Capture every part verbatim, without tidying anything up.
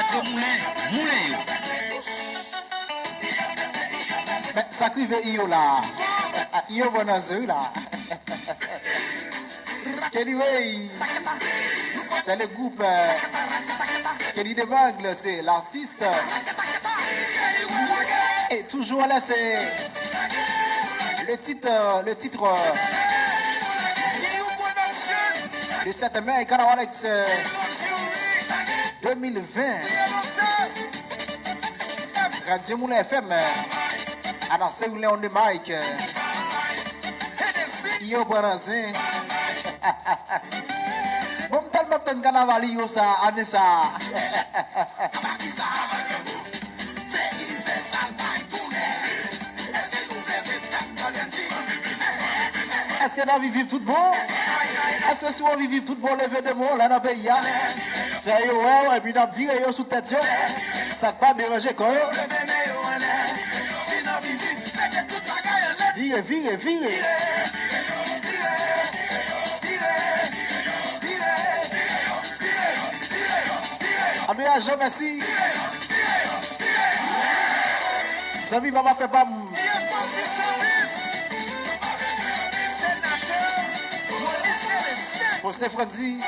Gradye moulen, moulen yo. Men sa k rive Iyo la. Iyo pran nan ze wi la. Kenny Way, c'est le groupe, euh, Kenny Demangle, c'est l'artiste. Et toujours là, c'est le titre, euh, le titre, euh, le sept mai, Carnaval X, euh, deux mille vingt. Radyo Moulin F M, euh, anonse William on the mic, euh, Iyo pran nan zen. Bon, m tèlman tann kanaval Iyo sa, ane sa. Èske n anvi viv tout bon? Èske si w anvi viv tout bon, leve de men w la nan peyi a? Fè yo wè w, epi n ap vire yo sou tèt yo. Sa k pa deranje kò yo. Vire, vire, vire. Andrea Jean, mèsi. Zanmi, papa fè pa m. Faustin Frandy.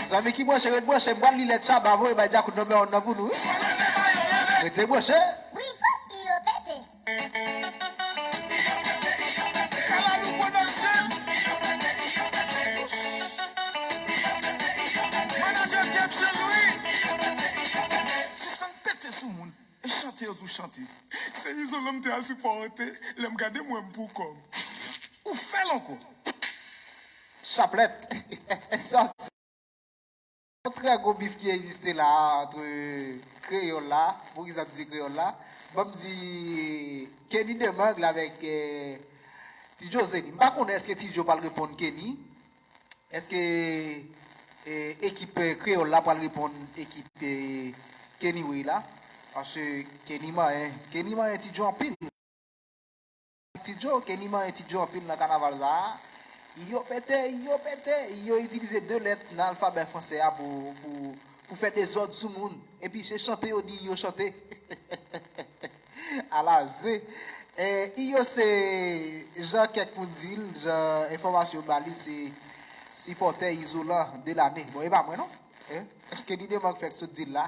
Zanmi ki branche, ret branche, m pral li lèt Shabba voye bay Djakout nonbè wan nan pou nou. Rete branche. Wi, fòk Iyo pete. Kalalou Production. Manager Jeff Jean Louis. Sispann pete sou moun. E chante yo tou chante. Se Izolan m te al sipòte. Lè m gade m wè m pou kò m. Ou fè l ankò. Chaplèt. Sa se yon trè gwo bif ki egziste la ant kreyòl la. Poukisa m di kreyòl la? Ban m di Kenny Demangle avèk, eh, Ti Joe Zeni. M pa konnen èske Ti Joe pral reponn Kenny. Èske, eh, ekip, eh, kreyòl la pral reponn ekip, eh, Kenny Way la? Paske Kenny manyen, Kenny manyen Ti Joe anpil. Ti Joe, Kenny manyen Ti Joe anpil nan kanaval sa a. Iyo pete, Iyo pete, Iyo itilize de lèt nan alfabè fransè a pou, pou, pou fè dezòd sou moun. Epi se chante yo di Iyo chante. Ala zen. Eh, Iyo se, jan kèk moun di l, jan enfòmasyon yo ba li, se sipòtè Izolan de lane. Bon, e pa mwen non. Eh, Kenny Demangle fèk sot di l la.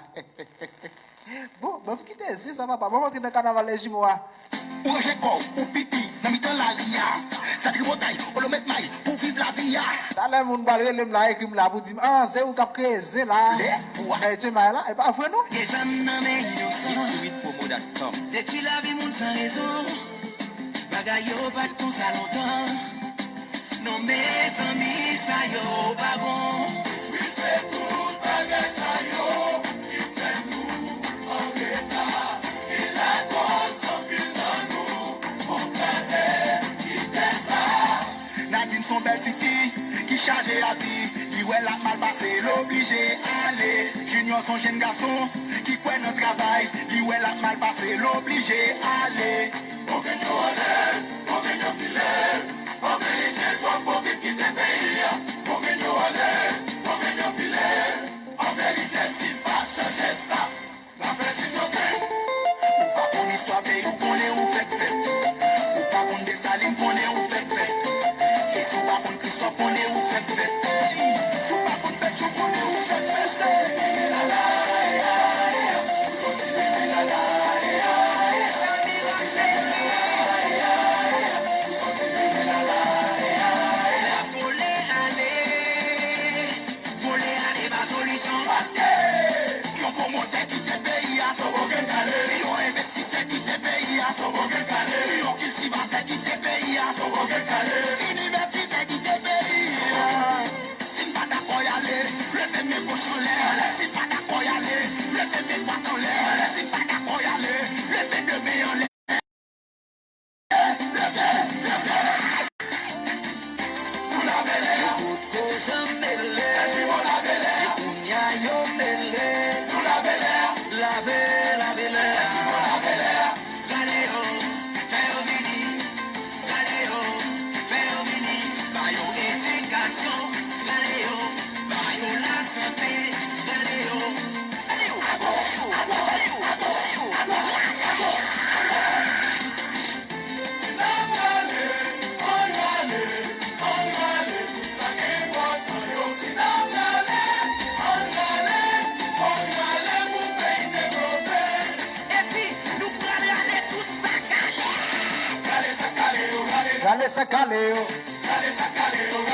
Bon, ban m kite zen sa papa, ban m antre nan kanaval lè jimo a. Ou ranje kò w, ou pipi nan mitan lari a. Fè tripotay, olo met may pou viv lavi a. Talè moun pral rele m la, ekri m la pou di m, ah, se ou k ap kreye zen la. Lè pou a. Eh, Jemay la, e pa vre non? Gen zam nan men inosan. Hit to hit promo dot com. Detwi lavi moun san rezon. Bagay yo pa t konsa lontan. Non, mezanmi, sa yo pa bon. Wi, se tout bagay sa yo ki fè nou an reta. Ki lakòz anpil nan nou fon kraze, kite sa. Nadine se yon bèl tifi ki chaje a vi. Li wè l ap mal pase, l oblije ale. Junior se yon jenn gason ki kwè nan travay. Li wè l ap mal pase, l oblije ale. Bon grenn yo ale, bon grenn yo file. An verite, twòp bon vin kite peyi a. Bon grenn yo ale, bon grenn yo file. An verite, si n pa chanje sa, n a pèdi kote. Ou pa konn istwa peyi w, konnen ou fèk fèt. Ou pa konn Desalin, konnen ou fèk fèt. E si w pa konn Kristòf, konnen ou fèk fèt. Si w pa konn Petro, konnen ou fèk fèt. Vole ale, vole ale pa solisyon. Paske yon pwomotè kite peyi a san okenn kale. Yon envestisè kite peyi a san okenn kale. Yon kiltivatè kite peyi a san okenn kale. Inivèsitè kite peyi a. Si n pa dakò y ale, leve men goch anlè. Si n pa dakò y ale, leve men dwat anlè. Si n pa dakò y ale, leve de men anlè. Yo potko janm mele. Se kounya yo mele. Lave, lave lè. Rale yo, fè yo vini. Rale yo, fè yo vini. Rale sa k kale yo.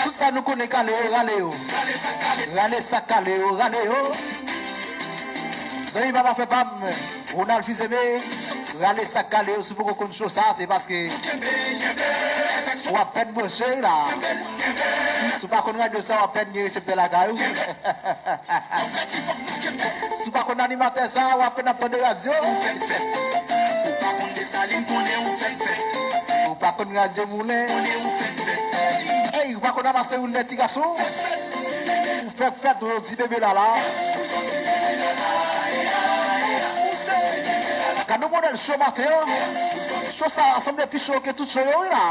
Tout sa nou konnen kale yo, rale yo. Rale sa k kale yo, rale yo. Zanmi papa fè pa m, Ronald Fils-Aimé, rale sa k kale yo. Si w poko konn cho sa, se paske w apèn branche la. Si w pa konn radyo sa, w apèn gen reseptè lakay ou. Si w pa konn animatè sa, w apèn ap tande radyo. Ou pa konn Radyo Moulen. Ey, ou pa konn ranmase woulèt ti gason? Ou fèk fèt, ou ti bebe lala. Gad yon modèl cho maten an. Cho sa a sanble pi cho ke tout cho yo, wi la.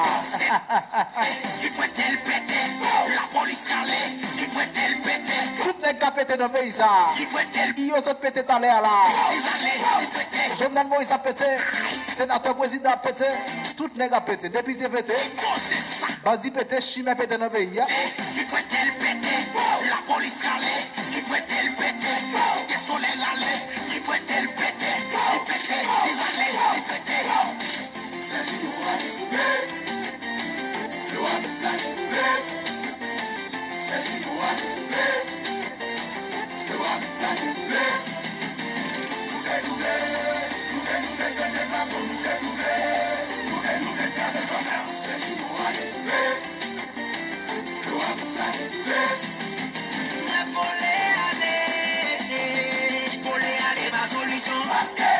Li pwete l pete, lapolis rale, li pwete l pete. Tout nèg ka pete nan peyi sa. Li pwete l. Iyo sot pete talè a la. Li rale, li pete. Jovenel Moïse ap pete. Senatè, prezidan ap pete. Tout nèg ap pete. Depite pete. Koze sa. Bandi pete, chimè pete nan peyi a. Li pwete l pete, lapolis rale, li pwete l pete, Site Solèy rale, li pwete l pete, li pete, li rale, li pete. Mwen vole ale, vole ale pa solisyon. Paske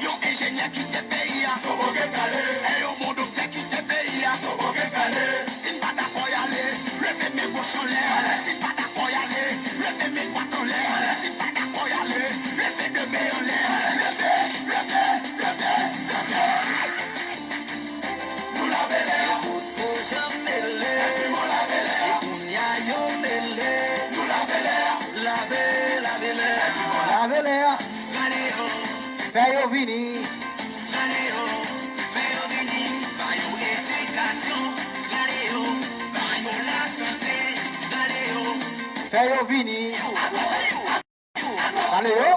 yon enjenyè kite peyi a, e yon bon doktè kite peyi a. Si n pa dakò y ale, leve men goch anlè. Si n pa dakò y ale, leve men dwat anlè. Si n pa dakò y ale, leve de men anlè. Leve, leve, leve, leve. Nou lave lè a. Bout ko janm mele. Se kounye a yo mele. Nou lave lè a. Lave, lave lè a. Lave lè a. Rale yo. Fè yo vini. Rale yo. Fè yo vini. Ba yo edikasyon. Rale yo. Ba yo lasante. Rale yo. Fè yo vini. Rale yo.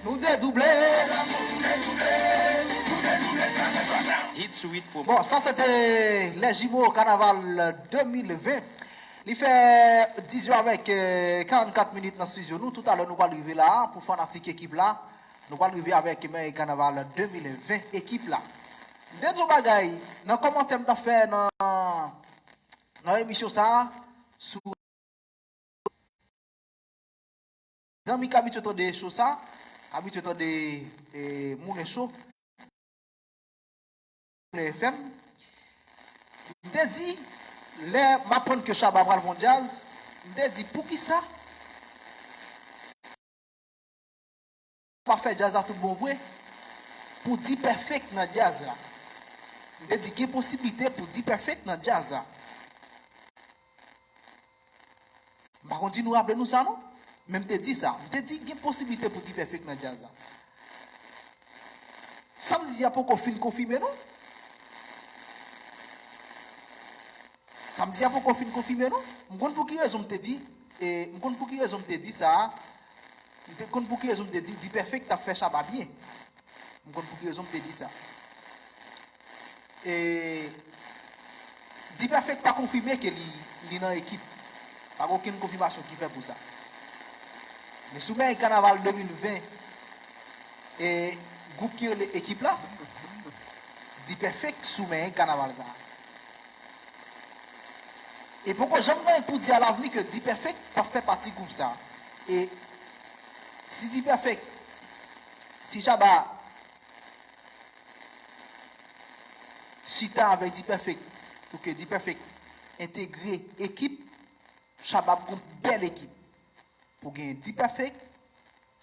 Nou dedouble. Hit sou hit promo. Bon, sa se te Les Jumeaux Carnaval de mil ven. Li fè dizuit avèk, eh, karannkat minit nan estidyo nou. Toutalè, nou pral rive la pou fanatik ekip la. Nou pral rive avèk mèyè kanaval de mil ven ekip la. M te di yon bagay nan kòmantè m t ap fè nan, nan emisyon sa a, sou zanmi k abitye tande cho sa, k abitye tande, eh, Moulen Cho, Moulen F M. M te di, lè m aprann ke Shabba pral fè yon djaz, m te di, poukisa pa fè djaz la tout bon vre pou D-Perfect nan djaz la. M te di gen posiblite pou D-Perfect nan djaz la. M pa konn si nou raple nou sa non, men m te di sa. M te di gen posiblite pou D-Perfect nan djaz la. Sa m di a poko fin konfime non. Sa m di a poko fin konfime non. M konn pou ki rezon m te di, e, m konn pou ki rezon m te di sa a. M te konn pou ki rezon m te di D-Perfect t ap fè Shabba byen. M konn pou ki rezon m te di sa. E, D-Perfect pa konfime ke li, li nan ekip. Pa gen okenn konfimasyon ki fè pou sa. Men sou mèyè kanaval de mil ven, e, gwoup ki rele Ekip la, D-Perfect sou mèyè kanaval sa a. E poko janm gen anyen pou di alavni ke D-Perfect p ap fè pati gwoup sa a. E si D-Perfect, si Shabba chita avèk D-Perfect, pou ke D-Perfect entegre Ekip, Shabba ap gon bèl ekip. Pou gen D-Perfect,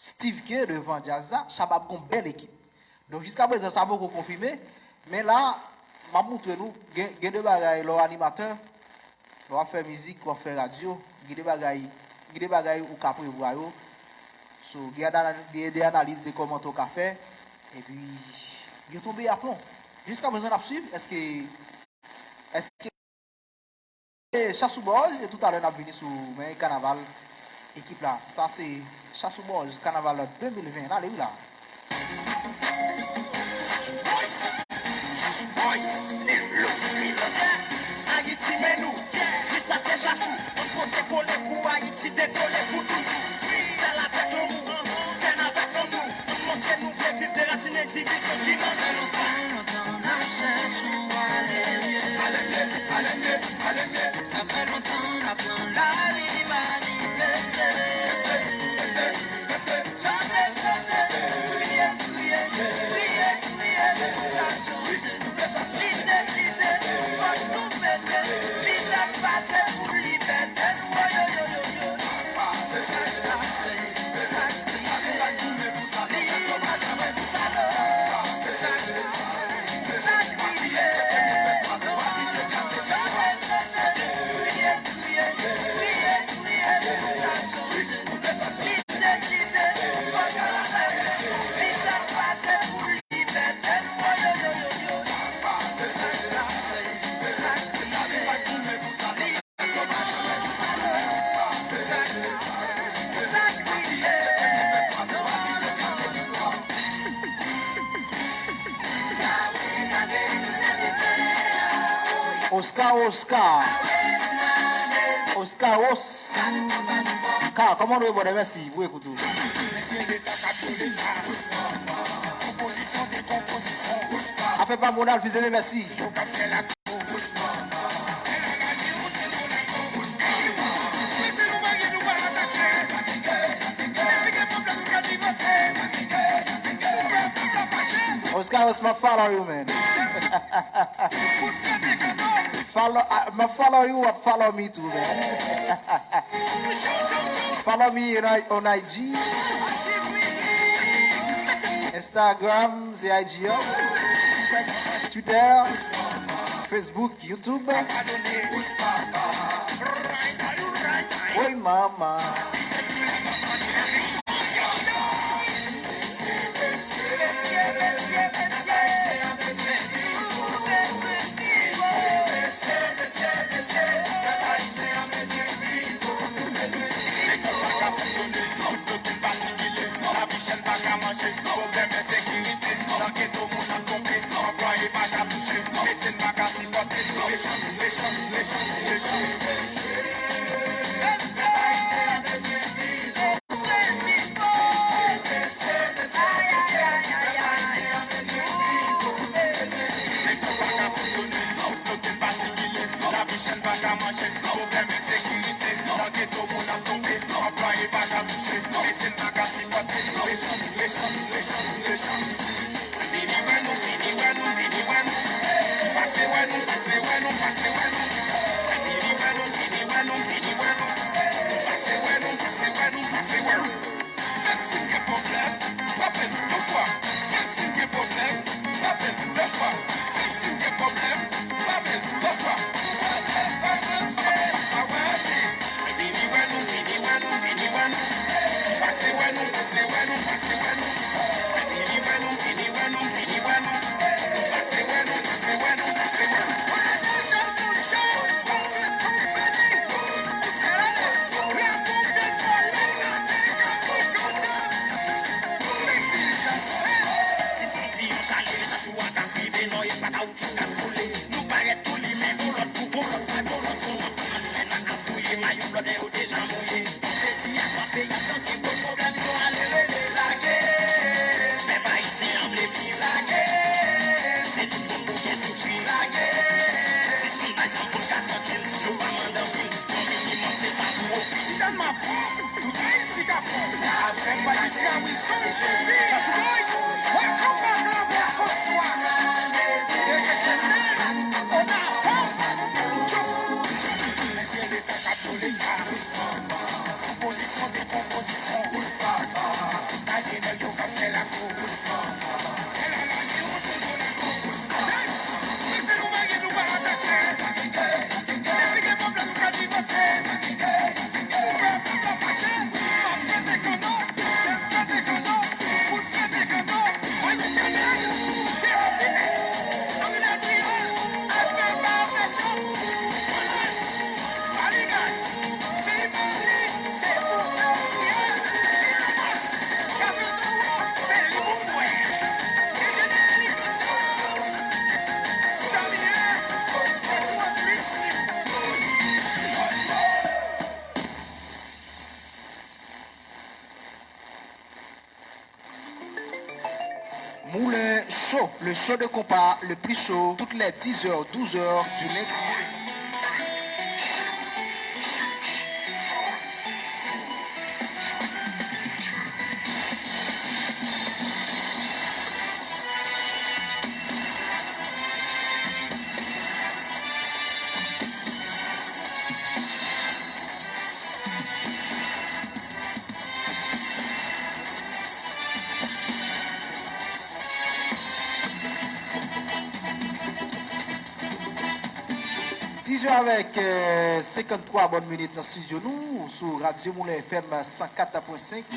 Steve K devan djaz la, Shabba ap gon bèl ekip. Donk, jiska prezan, sa poko konfime. Men la, m ap moutre nou, gen, gen de bagay, lè w animatè, lè w ap fè mizik, w ap fè radyo, gen de bagay, gen de bagay ou ka prevwa yo. So, gen anal-, gen de analiz de kòmantè w ka fè, epi yo tonbe aplon. Jiska prezan, n ap swiv, èske, èske E, Chasou Bòz, e toutalè n ap vini sou men kanaval ekip la. Sa se Chasou Bòz, kanaval de mil ven. N ale wi la. Chasou Bòz, Chasou Bòz, Lil Lil. Ayiti men nou, wi sa se Chasou. Ann pote kole pou Ayiti dekole pou toujou. Wi, fè l avèk lanmou, fè l avèk lanmou. Ann montre nou vle viv derasinen divizyon ki nan. Sa fè lontan, lontan n ap chèche yon pale mye. Sa fè lontan n ap pran lari manifeste. Chante, chante, kriye, kriye, kriye, kriye pou sa chanje. Lite, lite, fòk nou pete. Li sa k pase pou libète n. Woyoyoyoyo. Se sa k pase, se sa k rive. Li pa t fè pou sa non. Se sa k pase, se sa k rive. Chante, chante, kriye, kriye, kriye, kriye pou sa chanje. Kite, kite, fòk nou pete. Li sa k pase pou libète n. Woyoyoyoyo. Se sa k pase, se sa k rive. Li pa t fè pou sa non. Oscar, Oscar. Oscar, Oscar. Kòman nou ye, brother? Mèsi pou ekout ou. Afè pa Monal, Fizeme, mèsi. Oscar, Oscar, m ap follow you, man. Follow, ah, m ap follow you, w ap follow me too, man. Follow me on I-, on I G, Instagram, se I G an, Twitter, Facebook, YouTube. Woy mama. Lavi chèn pa ka manje, pwoblèm ensekirite. Nan geto moun ap tonbe, anplwaye pa ka touche. Mesye n pa ka sipòte, mechan, mechan, mechan, mechan. Pèp ayisyen an bezwen pi bon. Mesye, mesye, mesye, mesye, pèp ayisyen an bezwen pi bon. Mesye, geto pa ka fonksyone, tout kote n pa sikile. Lavi chèn pa ka manje, pwoblèm ensekirite. Nan geto moun ap tonbe, anplwaye pa ka touche. Mesye n pa ka sipòte, mechan, mechan, mechan, mechan. Vini wè nou, vini wè nou, vini wè nou. Pase wè nou, pase wè nou, pase wè nou. Vini wè nou, vini wè nou, vini wè nou. Pase wè nou, pase wè nou, pase wè nou. Menm si n gen pwoblèm, frape n yon fwa. Menm si n gen pwoblèm, frape n de fwa. Menm si n gen pwoblèm, frape n de fwa. Pwoblèm pa ranse, pa wè anyen. Vini wè nou, vini wè nou, vini wè nou. Pase wè nou, pase wè nou, pase wè nou. Vini wè nou, vini wè nou, vini wè nou. Pase wè nou, pase wè nou, pase wè nou. Si n santi yon chalè, chachou a k ap rive, non, e pa kawoutchou k ap boule. Nou parèt tou limen, yon lòt kou, yon lòt vag, yon lòt son, lòt kouman nou menm la ap touye, mayo blòdè yo deja mouye. Plezi a swafe, y ap danse, gwo pwoblèm yo ale rele lage. Pèp ayisyen an vle viv lage. Se tout moun pou gen soufri lage. Sispann bay zam pou n ka trankil, nou pa mande anpil. Yon minimòm se sa nou ofri. Si Dèlma pwòp, tout Ayiti ka pwòp. Avèk Patricia Wilson, Jodi, Touch Boys, Welcome Back, Lavo François, Dede Chesnel, Oda Fòm, Joe. Mesye Leta k ap do Leta. Konpozisyon, dekonpozisyon. Gade nèg yo k ap fè lakou. Moulin Chaud, le show de compas le plus chaud, toutes les dix heures, douze heures du lundi. Dizè avèk, euh, senkanntwa bòn minit nan estidyo nou sou Radyo Moulin F M san kat pwen senk.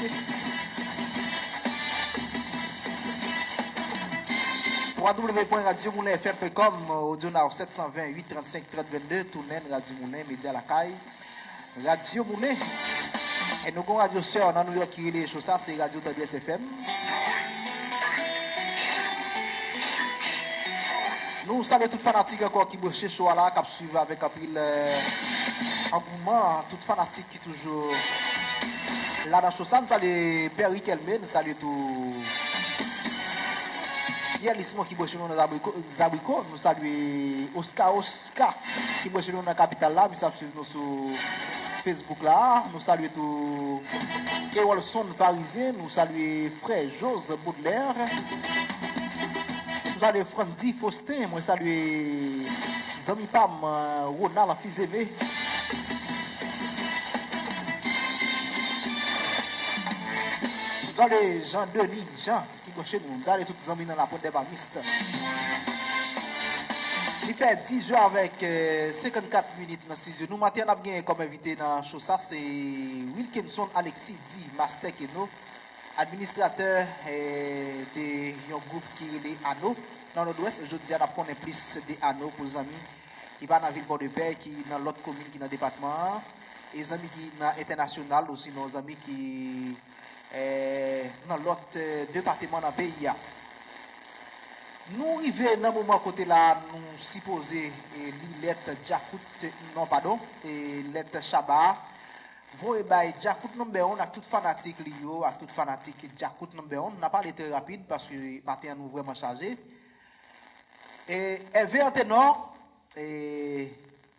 W W W pwen radyo moulin F M pwen kòm, Audio Now sèt san ven, uit trannsenk, trant vennde, TuneIn, Radyo Moulin, Medya Lakay, Radyo Moulin. E nou gon radyo sè nan Nouyòk ki rele cho sa, se Radyo Tandrès F M. Nou salye tout fanatik ankò ki branche cho a la, k ap swiv avèk anpil, euh, angouman, tout fanatik ki toujou la nan cho sa. Nou salye Perry Kelme, nou salye tou Pierre Lismon ki branche nou nan Zabriko, Zabriko. Nou salye Oscar Oscar ki branche nou nan kapital la, misye ap swiv nou sou Facebook la. Nou salye tou Ewolson Parizyen, nou salye frè Jos Baudelaire. Nou salye Frandy Faustin, mwen salye zanmi pa m, Ronald Fizeme. Nou salye Jean Denis Jean ki branche nou. Gade tout zanmi nan Lapwent dè Palmis. Li fè dizè avèk, euh, senkannkat minit nan estidyo nou. Maten an, n ap gen kòm envite nan cho sa, se Wilkinson Alexis, di Master Keno, administratè, eh, de yon gwoup ki rele Ano nan Nòdwès. Jodi a, n ap konnen plis de Ano pou zanmi ki pa nan vil Pòdepè, ki nan lòt komin ki nan depatman an, e zanmi ki nan entènasyonal, osinon zanmi ki, eh, nan lòt, eh, depatman nan peyi a. Nou rive nan moman kote la nou sipoze, eh, li lèt Djakout, non, padon, eh, lèt Shabba a. Voye bay Djakout Number One ak tout fanatik li yo, ak tout fanatik Djakout Number One. N a pale trè rapid paske maten an nou vrèman chaje. E Hervé an tenò, e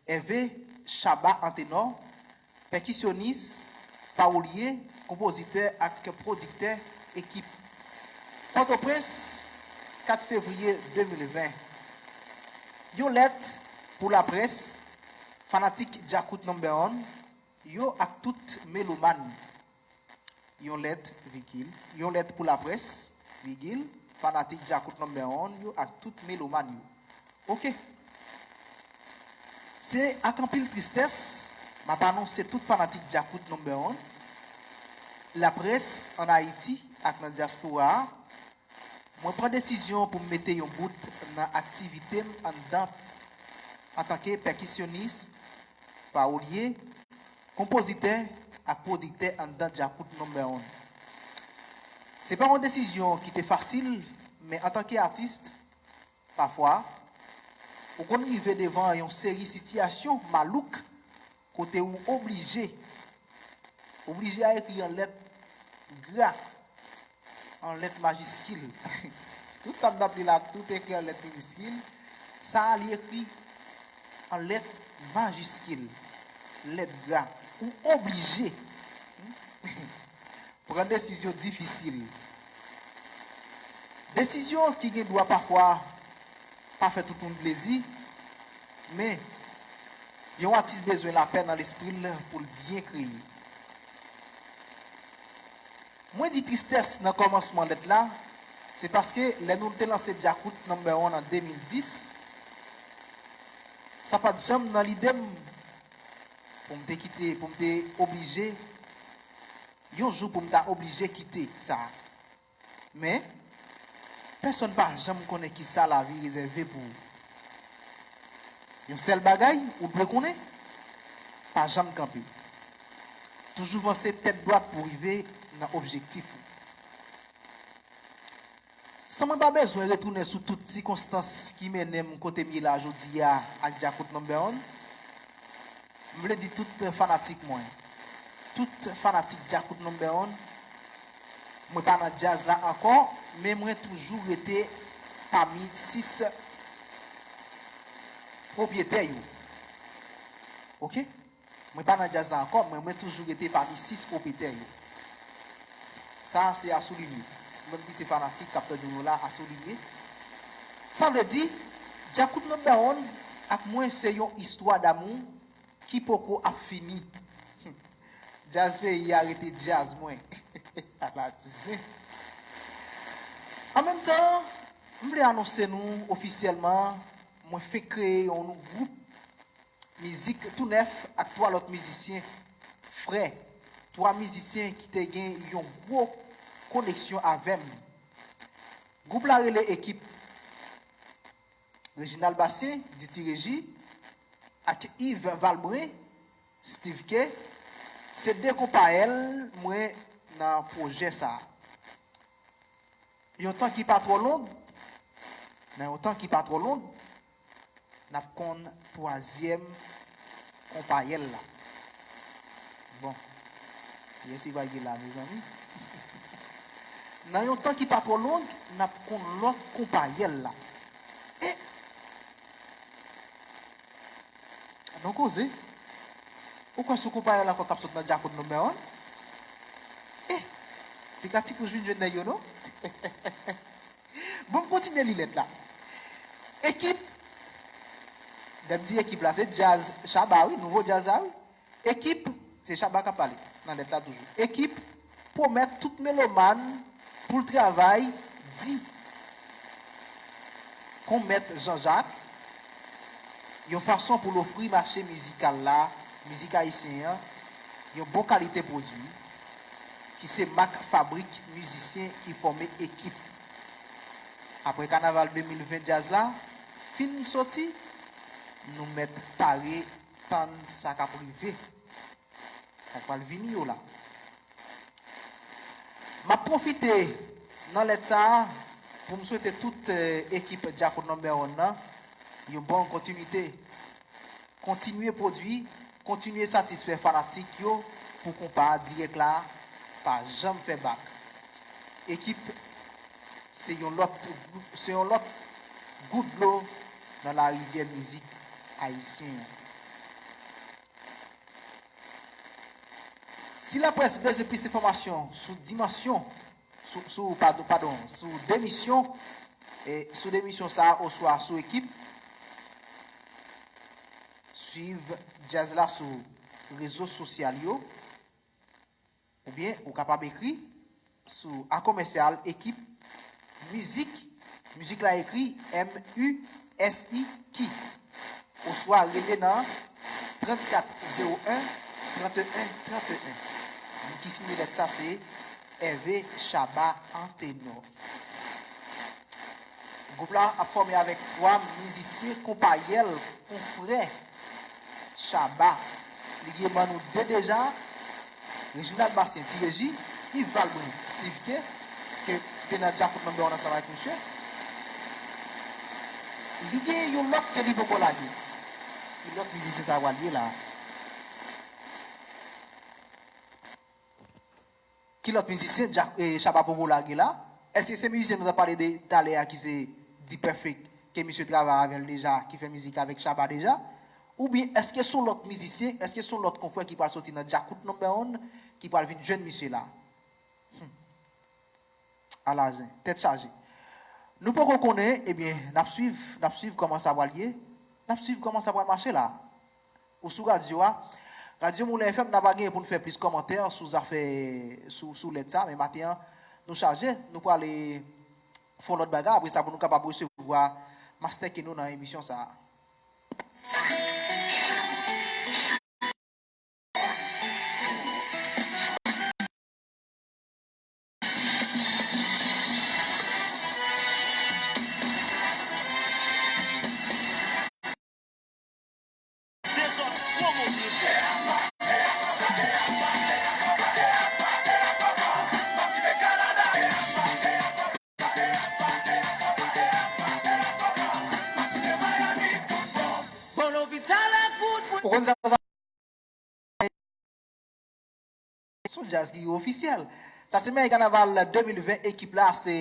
Hervé Shabba an tenò, pèkisyonis, pawolye, konpozitè ak pwodiktè ekip. Pòtoprens, kat fevriye de mil ven. Yon lèt pou laprès, fanatik Djakout Number One yo ak tout melomàn yo. Yon lèt, vigil, yon lèt pou laprès, vigil, fanatik Djakout Number One yo ak tout melomàn yo. Oke. Se ak anpil tristès m ap anonse tout fanatik Djakout Number One, laprès ann Ayiti ak nan dyaspora a, mwen pran desizyon pou m mete yon bout nan aktivite m anndan antanke pèkisyonis, pawolye, konpozitè ak pwodiktè anndan Djakout Number One. Se pa yon desizyon ki te fasil, men antanke atis, pafwa, ou konn rive devan yon seri sitiyasyon malouk kote ou oblije, oblije a ekri an lèt gra, an lèt majiskil. Tout sa m t ap li la, tout ekri an lèt miniskil. Sa a, li ekri an lèt majiskil, lèt gra. Ou oblije pran desizyon difisil. Desizyon ki gen dwa pafwa pa fè tout moun plezi, men yon atis bezwen lapè nan lespri l pou l byen kreye. Mwen di tristès nan kòmansman lèt la, se paske lè nou te lanse Djakout Number One an de mil dis, sa pa t janm nan lide m pou m te kite, pou m te oblije, yon jou pou m ta oblije kite sa. Men, pèsonn pa janm konnen kisa lavi rezève pou ou. Yon sèl bagay ou dwe konnen, pa janm kanpe. Toujou vanse tèt dwat pou w rive nan objektif ou. San mwen pa bezwen retounen sou tout sikonstans ki mennen m kote m ye la jodi a ak Djakout Number One, m vle di tout fanatik mwen, tout fanatik Djakout Number One, Mwen pa nan djaz la ankò, men mwen toujou rete pami sis pwopyetè yo. Oke? Mwen pa nan djaz la ankò, men mwen toujou rete pami sis pwopyetè yo. Sa a se a soulinye. Ou menm ki se fanatik k ap tande nou la, a soulinye. Sa vle di, Djakout Number One ak mwen se yon istwa damou ki poko ap fini. Djaz peyi a rete djaz mwen. Ala zen. An menm tan, m vle anonse nou ofisyèlman, mwen fenk kreye yon gwoup mizik tou nèf ak twa lòt mizisyen frè, twa mizisyen ki te gen yon gwo koneksyon avè m. Gwoup la rele Ekip. Reginald Bastien, Diti Reji, ak Yves Valbrun, Steve K, se de konpayèl mwen nan pwojè sa a. Yon tan ki pa twò long, nan yon tan ki pa twò long, n ap konn twazyèm konpayèl la. Bon, kiyès ki pral gen la, mezanmi? Nan yon tan ki pa twò long, n ap konn lòt konpayèl la. E, non koze, ou kwè sou konpayèl ankò k ap sot nan Djakout Number One? E, li ka ti pous vin jwenn nèg yo, non? Bon, m kontinye li lèt la. Ekip, lè m di ekip la, se djaz Shabba, wi, nouvo djaz la, wi. Ekip, se Shabba k ap pale nan lèt la toujou. Ekip pwomèt tout melomàn pou l travay di kon Mèt Jean Jacques, yon fason pou l ofri mache mizikal la, mizik ayisyen an, yon bon kalite pwodui, ki se mak fabrik mizisyen ki fòme Ekip. Apre kanaval de mil ven djaz la fin soti, nou mèt pare tann sa k ap rive, sa k pral vini yo la. M ap pwofite nan lèt sa a pou m swete tout, eh, ekip Djakout Number One nan yon bon kontinite. Kontinye pwodui, kontinye satisfè fanatik yo pou konpa a dirèk la pa janm fè bak. Ekip se yon lòt, se yon lòt gout dlo nan larivyè mizik ayisyen an. Si laprès bezwen plis enfòmasyon sou dimansyon, sou, sou, padon, padon, sou demisyon, e sou demisyon sa a oswa sou Ekip, swiv djaz la sou rezo sosyal yo, oubyen ou kapab ekri sou a komèsyal Ekip Mizik, mizik la ekri M U S I K, oswa rele nan trannkat zewo en, trannteyen, trannteyen. Moun ki siyen lèt sa se Hervé Shabba Antenor. Gwoup la ap fòme avèk twa mizisyen konpayèl, konfrè Shabba. Li gen ban nou de deja, Reginald Bastien, Ti Reji, Yves Valbrun, Steve K, ke te nan Djakout Number One ansanm avèk misye. Li gen yon lòt ke li poko lage. Ki lòt mizisyen sa pral ye la? Ki lòt mizisyen Dja-, eh, Shabba poko lage la? Èske se mizisyen nou t ap pale de talè a ki se D-Perfect, ke misye travay avè l deja, ki fè mizik avèk Shabba deja? Oubyen èske se yon lòt mizisyen, èske se yon lòt konfrè ki pral soti nan Djakout Number One, ki pral vin jwenn misye la? Hmm. Alazen, tèt chaje. Nou poko konnen, ebyen, n ap swiv, n ap swiv kòman sa pral ye, n ap swiv kòman sa pral mache la. Ou sou radyo a. Radyo Moulin F M, n a pa genyen pou n fè plis kòmantè sou zafè, sou, sou lèt sa, men maten an, nou chaje, nou prale fè yon lòt bagay, apre sa, pou nou kapab resevwa Master Keno nan emisyon sa a. Ou konn sa, sa, se yon djaz ki ofisyèl. Sa se meyè kanaval de mil ven, ekip la se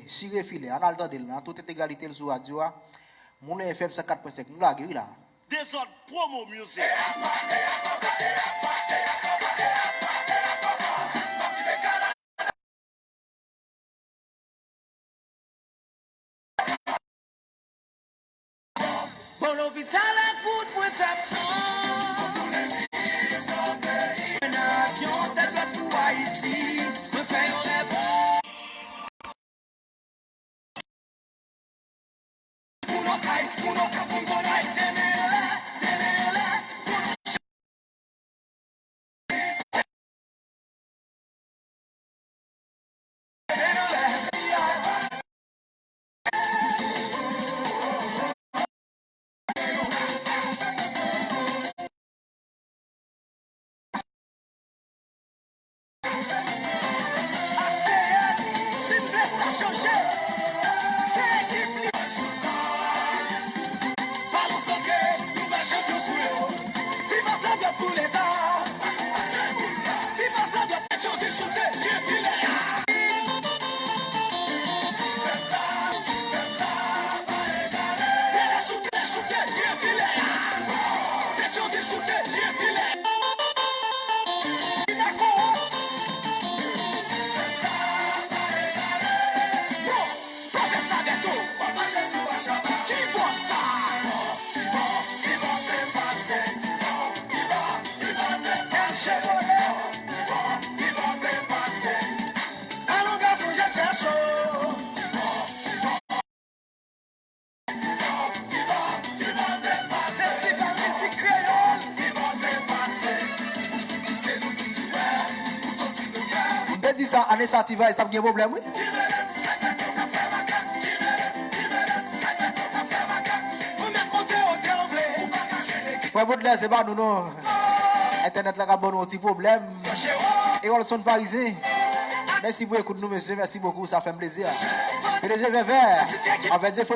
Chire Filè. Ann al tande l nan tout entegralite l sou radyo a. Moulin F M san kat pwen senk. Nou lage wi la. Dezòd Promo Music. Bon, lopital ak bout mwen t ap tann. Mwen nan avyon, tèt dwat pou Ayiti. Mwen fè yon rèv. Pou nou kay, pou nou kay, pou nou kay, demen anlè, demen anlè. H P N, silvouplè, sa chanje. Se ekip li. Balon santre, nou ba chanpyon sou yo. Ti pas a dwat pou Leta. Ti pas a dwat, Petyonvil choute, jwe filè a. Leta choute, choute, jwe filè a. Petyonvil choute, jwe filè a. Li pa kowòt. Bon, poze sa, Bèto. Ki bò sa? Alon gason, je chèche w. Festival mizik kreyòl. M te di sa, ane sa T-Vice t ap gen pwoblèm, wi. Frè Baudelaire, se pa nou, non. Entènèt la ka ban nou yon ti pwoblèm. Erolson Parisien, mèsi pou ekout nou, mesye. Mèsi bokou, sa fè m plezi. P D G Vèvè, avè Dieu, fò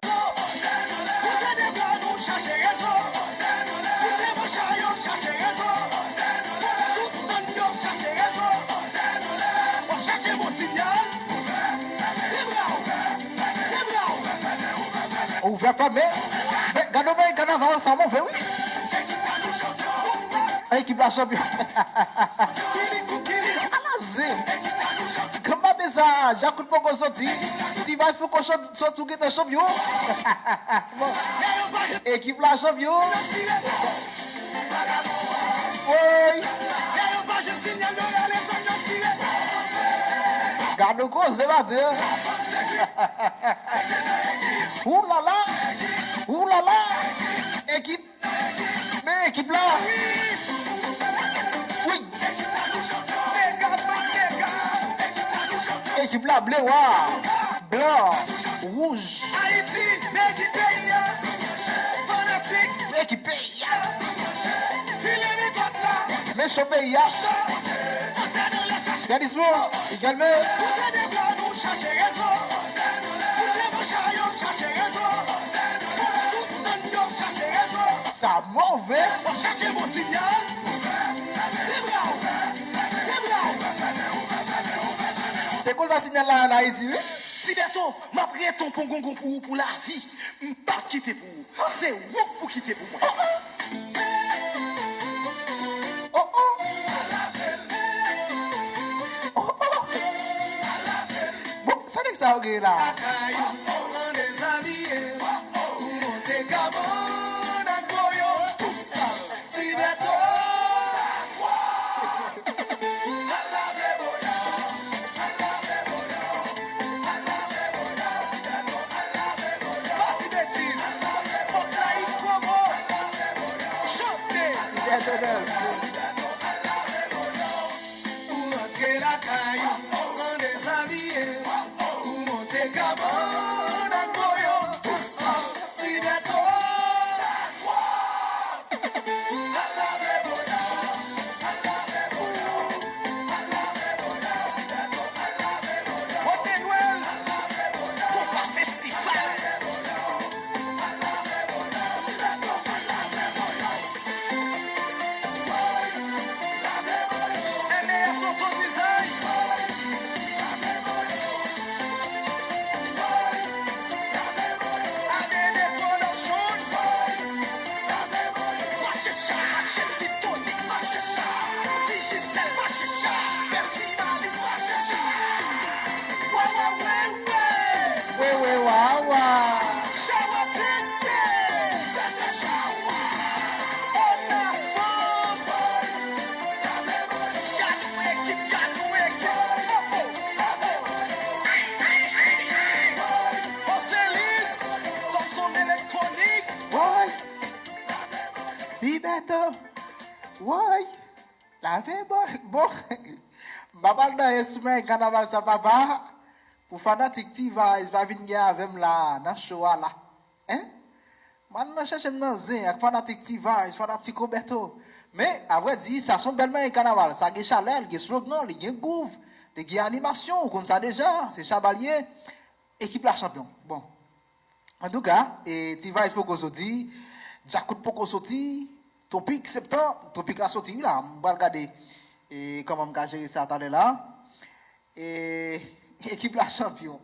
Ouvè fèmen. Men, gade yon bagay, kanaval sa move, wi. Ekip la chanpyon. Ala zen. Granm maten sa, Djakout poko soti. T-Vice poko chanp-, soti, ou gentan chanpyon. Bon. Ekip la chanpyon. Woy. Gade yon koze maten. Oulala. Oulala. Ekip. Men ekip la. Wi. Ekip la ble, wa. Blan, wouj. Ayiti, men ki peyi a. Fanatik. Men ki peyi a. File mikot la. Men cho peyi a. Cho. Gadismo, Igalme. Pou fè debwa nou chache rezon. Pou fè manchay yo chache rezon. Pou sous tann yo chache rezon. Sa move. W ap chache bon sinyal. Vibra w. Se konsa sinyal la ann Ayiti, wi. Ti Bèto, m ap ret on pongongon pou ou pou lavi. M p ap kite pou ou. Se ou k pou kite pou mwen. Oh, oh. Oh, oh. Bon, sa nèg sa yo genyen la? Lakay ou, san dezabiye. Ou monte kabann ak voyo. Tout sa. Ti Bèto. Al lave boya, al lave boya, al lave boya, Ti Bèto, al lave boya. Pati betiz, spotlight, promo, chante. Ti Bèto danse. Ou rantre lakay ou, san dezabiye, ou monte kabann. Woy, lave bon, bon. M pa pral nan enstrimen kanaval sa, papa. Pou fanatik T-Vice pa vin gen avè m la nan show a la. Hein? M al nan chèche m nan zen ak fanatik T-Vice, fanatik Roberto. Men, avrèdi, sa se yon bèl manyen kanaval. Sa gen chalè, li gen slogan, li gen gwouv, li gen animasyon, ou konn sa deja. Se Shabba l ye. Ekip la chanpyon. Bon. Antouka, e, T-Vice poko soti, Djakout poko soti, Topik, Septan, Topik la soti, wi la. M pral gade, e, kòman m ka jere sa talè la. E, ekip la chanpyon.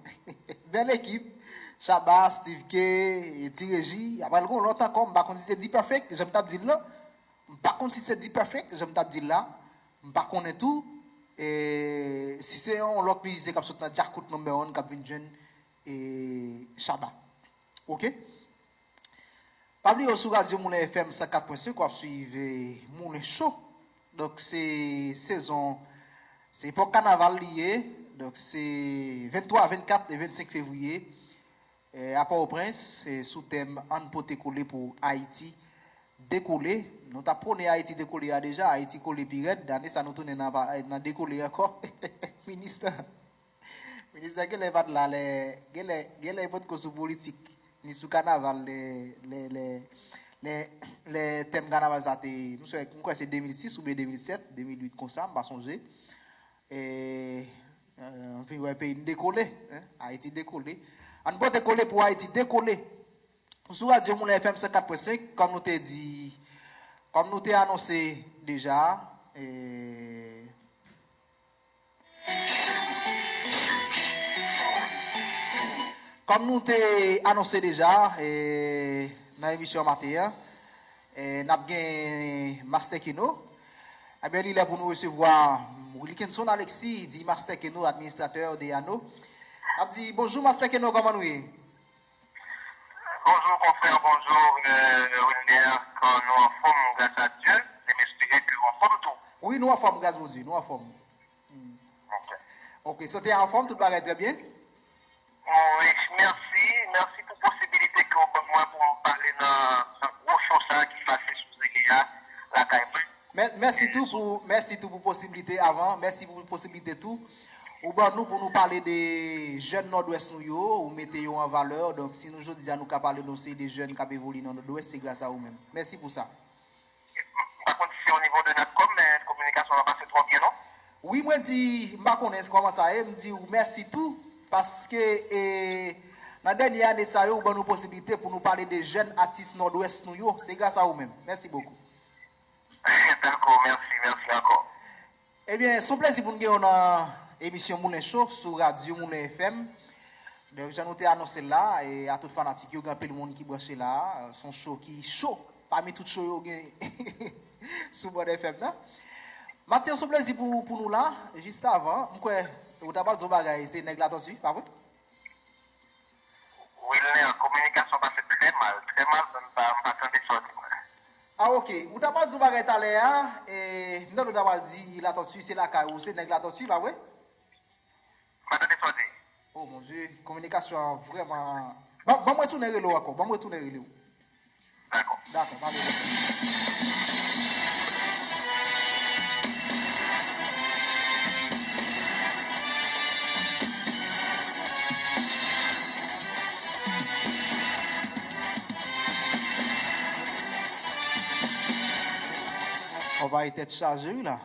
Bèl ekip. Shabba, Steve K, e, Ti Reji. Apre, l gon lòt ankò, m pa konn si se D-Perfect, jan m t ap di l lan. M pa konn si se D-Perfect, jan m t ap di l la. M pa konnen tou. E, si se yon lòt mizisyen k ap sot nan Djakout number one k ap vin jwenn, e, Shabba. Oke? Pa bliye w sou Radyo Moulin F M san kat pwen senk, w ap swiv, e, Moulin Show. Donk, se sezon, se epòk kanaval li ye. Donk, se venntwa, vennkat e vennsenk fevriye, e, a Pòtoprens, e, sou tèm Ann pote kole pou Ayiti dekole. Nou t ap pwone Ayiti dekole a deja, Ayiti kole pi rèd. Ane sa nou tounen nan, nan dekole ankò. Minis lan. Minis la genlè pa t la lè, genlè, genlè li potko sou politik, ni sou kanaval lè, lè, lè, lè, lè tèm kanaval sa te, m swè, m kwè se de mil sis oubyen de mil sèt, de mil uit konsa, m pa sonje. E, e, anfen, wè peyi n dekole, en, Ayiti dekole. Ann pote kole pou Ayiti dekole. Sou Radyo Moulin F M san kat pwen senk, kòm nou te di, kòm nou te anonse deja, e, Kòm nou te anonse deja, e, nan emisyon maten an, e, n ap gen Master Keno. Ebyen, li lè pou nou resevwa Wilkinson Alexis, di Master Keno, administratè de Yano. N ap di, bonjou, Master Keno, kòman nou ye? Bonjou, konfrè, bonjou, e, Wilner, kò nou anfòm, gras a Dye, e m espere ke ou anfòm tou. Wi, nou anfòm, gras Bondye, nou anfòm. Ok. Ok, sante a anfòm, tout bagay trè byen? Wi, mèsi, mèsi pou posibilite ke w ban mwen pou m pale nan, nan gwo show sa ki pase sou zile a, lakay mwen. Mè-, mèsi tou pou, mèsi tou pou posibilite avan, mèsi pou posibilite tou ou ban nou pou nou pale de jèn Nòdwès nou yo, ou mete yo an valè. Donk, si nou jodi a nou ka pale de yon seri de jèn k ap evolye nan Nòdwès, se gras a ou menm. Mèsi pou sa. M pa konn si se o nivo de Natcom, men kominikasyon pa pase twò byen, non? Wi, mwen di, m pa konnen kòman sa ye, m di w mèsi tou, paske, e, nan dènye ane sa yo, ou ban nou posibilite pou nou pale de jèn atis Nòdwès nou yo. Se gras a ou menm. Mèsi bokou. Dakò, mèsi, mèsi ankò. Ebyen, se yon plezi pou n gen w nan emisyon Moulin Show sou Radyo Moulin F M. Donk, jan nou te anonse l la, e a tout fanatik yo, gen anpil moun ki branche la, se yon show ki cho pami tout show yo gen sou Bòd F M nan. Matye, se yon plezi pou, pou nou la. Jis avan, m kwè ou ta pral di yon bagay, se Nèg Latòti, pa vre? Wilner, kominikasyon pase trè mal, trè mal, men m pa, m pa tande sa w di mwen. Ah, ok. Ou ta pral di yon bagay talè a, e, m tande w ta pral di Latòti, se lakay ou, se Nèg Latòti, pa vre? M pa tande sa w di. Oh, mon Dieu, kominikasyon an vrèman. Ban, ban mwen tounen rele w ankò, ban mwen tounen rele w. Dakò. Dakò, pa gen pwoblèm. Konpayi tèt chaje wi la.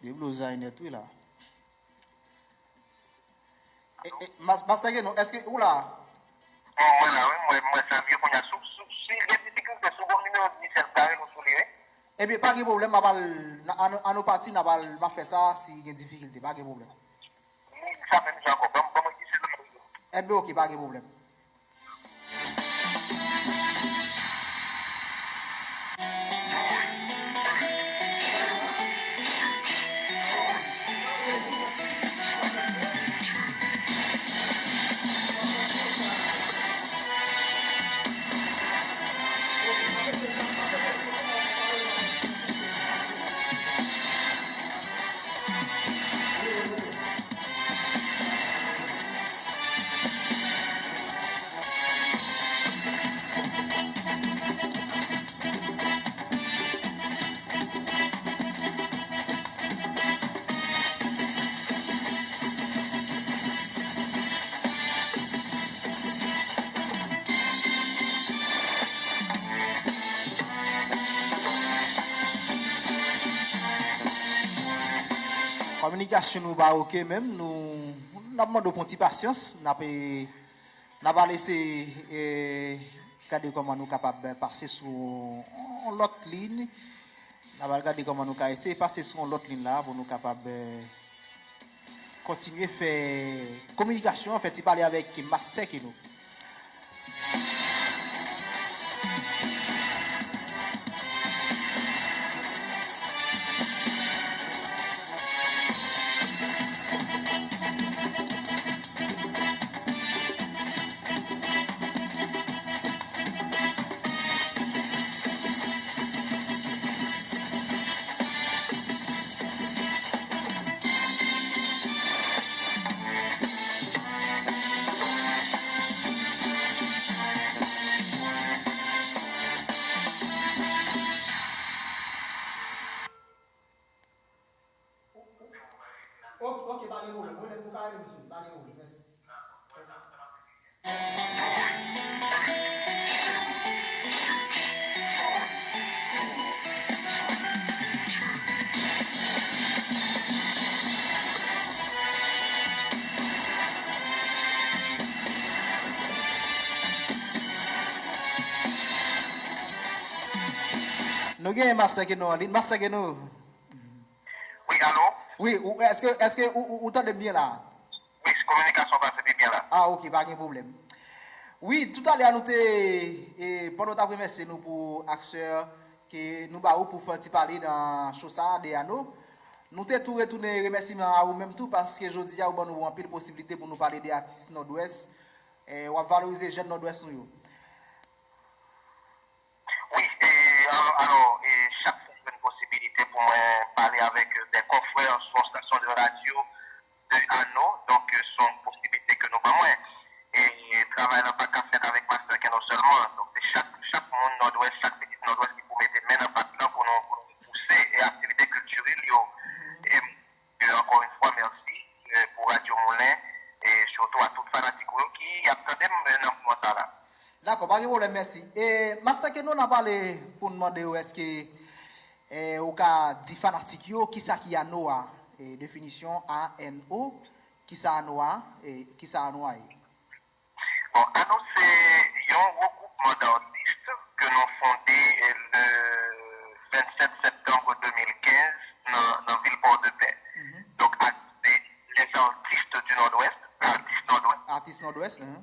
Deblozay nèt wi la. E, e, Mas-, Master Keno, èske ou la? Bon, mwen la, wi, mwen, mwen sa m ye kounye a. Si, si, si gen difikilte, si w gon nimewo Digicel, m ka rele w sou li, wi. Ebyen, pa gen pwoblèm, m ap al, n-, ann, ann nou pati, n ap al, m ap fè sa, si gen difikilte, pa gen pwoblèm. Wi, sa menm jan ankò, ban m, ban mwen Digicel la, m ap rele w. Ebyen, ok, pa gen pwoblèm. Kominikasyon nou pa oke menm, nou n ap mande w pou yon ti pasyans, n ap, n ap al eseye, e, gade kòman nou kapab pase sou yon lòt liy. N ap al gade kòman nou ka eseye pase sou yon lòt liy la pou nou kapab, e, kontinye fè kominikasyon, fè ti pale avèk Mastè Keno. Ok, ok, pa gen pwoblèm. Ou rele m pou ka rele m sou li. Pa gen pwoblèm. Mèsi. Nou gen Mastè Keno an liy. Mastè Keno. Wi, alo? Wi, ou, èske, èske ou, ou, ou tande m byen la? Wi, kominikasyon pase pi byen la. Ah, ok, pa gen pwoblèm. Wi, toutalè a nou te, e, pandan w t ap remèsye nou pou aksè ke nou ba ou pou fè ti pale nan cho sa a de Ano, nou te tou retounen remèsiman a ou menm tou, paske jodi a ou ban nou anpil posiblite pou nou pale de atis Nòdwès, e, w ap valorize jèn Nòdwès nou yo. Wi, e, alò, alò, e, chak fwa m jwenn posibilite pou mwen pale avèk, e, de konfrè sou yon stasyon de radyo de Ano, donk, e, se yon posibilite ke nou ban mwen. E, e travay la pa ka fèt avèk Mastè Keno sèlman. Donk, se chak, chak moun Nòdwès, chak pitit Nòdwès ki pou mete men nan pat lan pou nou, pou nou pouse, e, aktivite kiltirèl yo. E, e, ankò yon fwa, mèsi, e, pou Radyo Moulin, e sitou a tout fanatik ou yo ki ap tande m, e, nan moman sa la. Dakò, pa gen pwoblèm, mèsi. E, Mastè Keno, n ap pale pou n mande w, èske, e, ou ka di fanatik yo kisa ki Ano a, e, definisyon A N O, kisa Ano a, e, kisa Ano a ye? Bon, Ano se yon regwoupman d'atis ke nou fonde, e, le vennsèt septanm de mil kenz nan, nan vil Pòdepè. Mhm. Donk, a, se les artistes du Nord-Ouest, atis Nòdwès. Atis Nòdwès, mhm.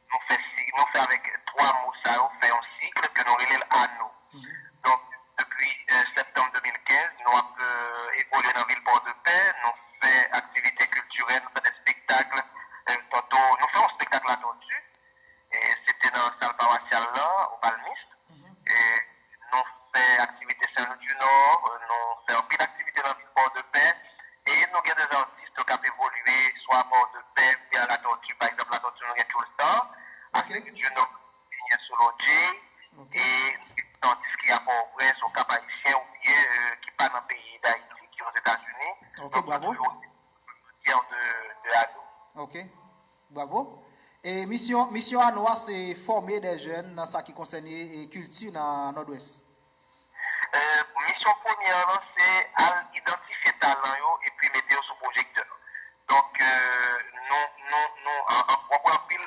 Nou fè si-, nou fè avèk twa mo sa yo, fè yon sig ke nou rele l Ano. Mhm. Donk, depi, e, septanm de mil kenz, nou ap, e, evolye nan vil Pòdepè, nou fè aktivite kiltirèl, nou fè de espektak, e, tanto, nou fè yon espektak Latòti, e, se te nan sal pawasyal la, o Palmis. Mhm. E, nou fè aktivite Saint-Louis du Nord, e, nou fè anpil aktivite nan vil Pòdepè, e nou gen de atis k ap evolye swa Pòdepè oubyen Latòti, pa egzanp, Latòti nou gen Tchoul Star, ok. Afrik di Nò, Daniel Solo J, ok. E de atis ki a Pòtoprens, o Kap Ayisyen, oubyen, e, ki pa nan peyi Dayiti, ki Ozetazini. Ok, nou bravo. Toujou fè de, de Ano. Ok. Bravo. E misyon, misyon Ano a se fòme de jèn nan sa ki konsène, e, kilti nan Nòdwès. E, misyon premyè an se al idantifye talan yo